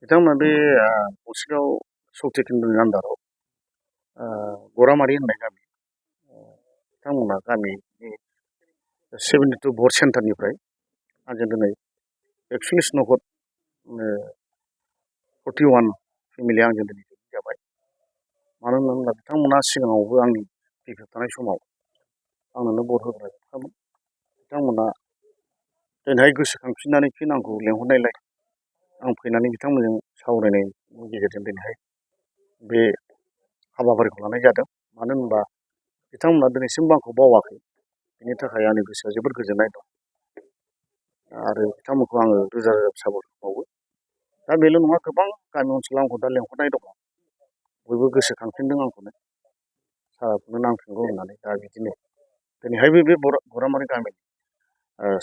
बिथांमोना बे गसाइगाव सक्ति केन्द्रनि आन्दाराव गरामारि होननाय गामि बिथांमोना गामिनि 72 भट सेन्टारनिफ्राय आंजों दिनै 41 न'खर 41 फेमिलि आंजों दिनै जाबाय। मानो होनोब्ला बिथांमोना सिगाङावबो आंनि बिफायाव थानाय समाव आंनोनो भट होग्रा जोबखामोन। बिथांमोना दिनैहाय गोसोखांफिननानै फिन आंखौ लेंहरनायलाय आं फैनानै बिथांमोनजों सावरायनायनि गेजेरजों दिनैहाय बे हाबाफारिखौ लानाय जादों। मानो होनबा बिथांमोना दिनैसिमबो आंखौ बावाखै। बिनि थाखाय आंनि गोसोआ जोबोर गोजोननाय दं आरो बिथांमोनखौ आङो रोजा रोजा साबायखर बावो। दा बेल' नङा, गोबां गामि ओनसोलाव आंखौ दा लेंहरनाय दङ। बयबो गोसोखांफिनदों आंखौनो, सारखौनो नांफिनगौ होननानै। दा बिदिनो दिनैहायबो बे गरामारि गामिनि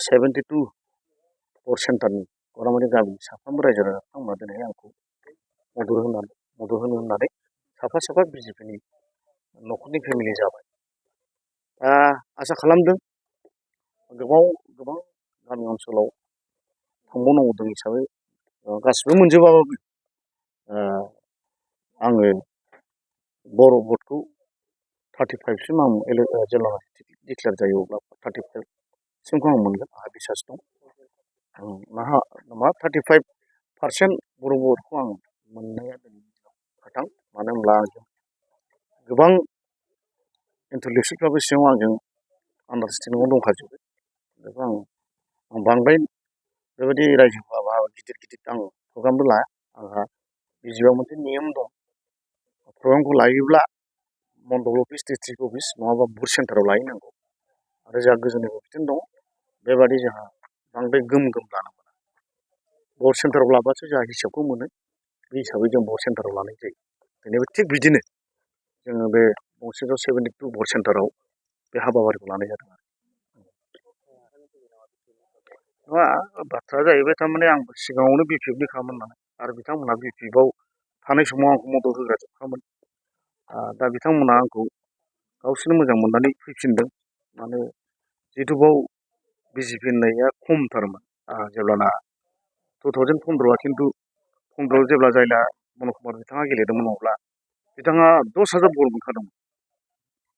72 भट सेन्टारनि गरामारि गामिनि साफ्रोमबो रायजो राजा बिथांमोना दिनैहाय आंखौ मदद होनो होननानै साफा साफा बिजेपिनि न'खरनि फेमिलि जाबाय। दा आसा खालामदों गोबां गामि ओनसोलाव थांबावनांगौ दं हिसाबै गासिबो मोनजोबाबाबो आङो बर' भटखौ 35सिम आं जेब्ला डिक्लेयार जायो अब्ला 35सिमखौ आं मोनगोन, आंहा बिसास दं। 35% बर' भटखौ आं मोननाया खाथां। मानो होनब्ला आंजों गोबां इन्टेलेक्सुवेलफ्राबो सिङाव आंजों आन्डारस्टेन्डिंआव दंखाजोबो। बेखौ आं बांद्राय बेबायदि रायजो गिदिर आं प्रग्रामबो लाया। आंहा बिजेपिआव मोनसे नियम दं, प्रग्रामखौ लायोब्ला मण्डल अफिस, डिस्ट्रिक्ट अफिस नङाबा बुथ सेन्टाराव लाहैनांगौ। आरो जोंहा गोजौनिबो बिथोन दं, बेबादि जोंहा बांद्राय गोम लानो मोना। भट सेन्टाराव लाबासो जोंहा हिसाबखौ मोनो। बे हिसाबै जों भट सेन्टाराव लानाय जायो। दिनैबो थिग बिदिनो जोङो बे गसाइगाव 72 भट सेन्टाराव बे हाबाफारिखौ लानाय जादों। नङा, बाथ्राया जाहैबाय थारमाने आं सिगाङावनो बिपिएफनि खामोन नालाय, आरो बिथांमोनहा बिपिएफआव थानाय समाव आंखौ मदद होग्रा जोबखामोन। दा बिथांमोना आंखौ गावसोरनो मोजां मोननानै फैफिनदों। माने जिहेतु बाव बिजेपि होननाया खमथारमोन जेब्लाना 2015 खिन्थु 15 जेब्ला जायला मनज कुमार बिथाङा गेलेदोंमोन, अब्ला बिथाङा 10,000 भट मोनखादोंमोन।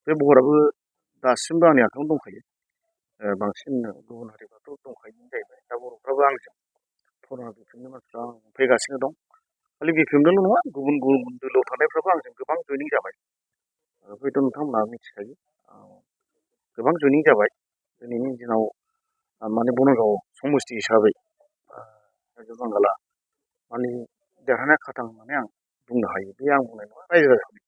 बे भटआबो दासिमबो आंनि आखायावनो दंखायो। बांसिन गुबुन हारिफ्राथ' दंखायो जाहैबाय। दा बर'फ्राबो आंजों पुराना बिपिएफनि मानसिफ्रा फैगासिनो दं। खालि बिपिएफनिल' नङा, गुबुन दोलोआव थानायफ्राबो आंजों गोबां जइनिं जाबाय। हयथ' नोंथांमोनहा मिथिखायो, गोबां जइनिं जाबाय। दिनैनि दिनाव माने बङाइगाव समस्ति हिसाबै बांगाला माने देरहानाया खाथां होननानै आं बुंनो हायो। बे आं बुंनाय नङा, रायजो राजानि